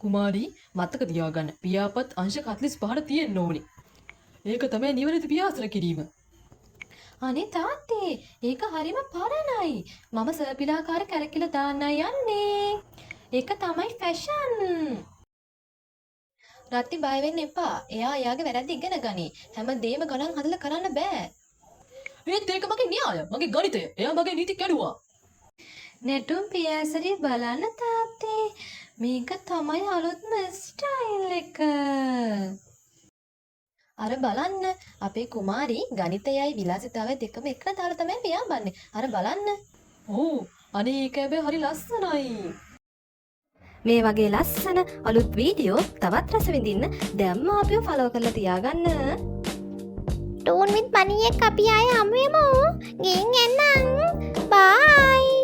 කුමාරී, මතක තියාගන්න. පියාපත් අංශක 45ට තියෙන්න ඕනි. ඒක තමයි නිවැරදි පියාසර කිරීම. අනේ තාත්තේ, ඒක හරිම පරණයි. මම සර්පිලාකාර කැරකිලා දාන්න යන්නේ. ඒක තමයි ෆැෂන්. රත්ති, බය වෙන්න එපා. එයා එයාගේ වැරද්ද ඉගෙන ගනී. හැම දේම ගණන් හදලා කරන්න බෑ. ඒත් ඒක මගේ න්‍යාය, මගේ ගණිතය. එයා මගේ නීති කැඩුවා. නැටුම් පියාසරේ බලන්න තාත්තේ. මේක තමයි අලුත්ම ස්ටයිල් එක. අර බලන්න, අපේ කුමාරී ගණිතයයි විලාසිතාවයි දෙකම එකට දාලා තමයි පියාඹන්නේ. අර බලන්න. ඔව්, අනේ ඒක හැබැයි හරි ලස්සනයි. මේ වගේ ලස්සන අලුත් වීඩියෝ තවත් රස විඳින්න දැම්ම අපිව ෆලෝ කරලා තියාගන්න. ටූන් විත් මනී එක්ක අපි ආයෙ හමු වෙමු. ගිහින් එන්නම්. බායි.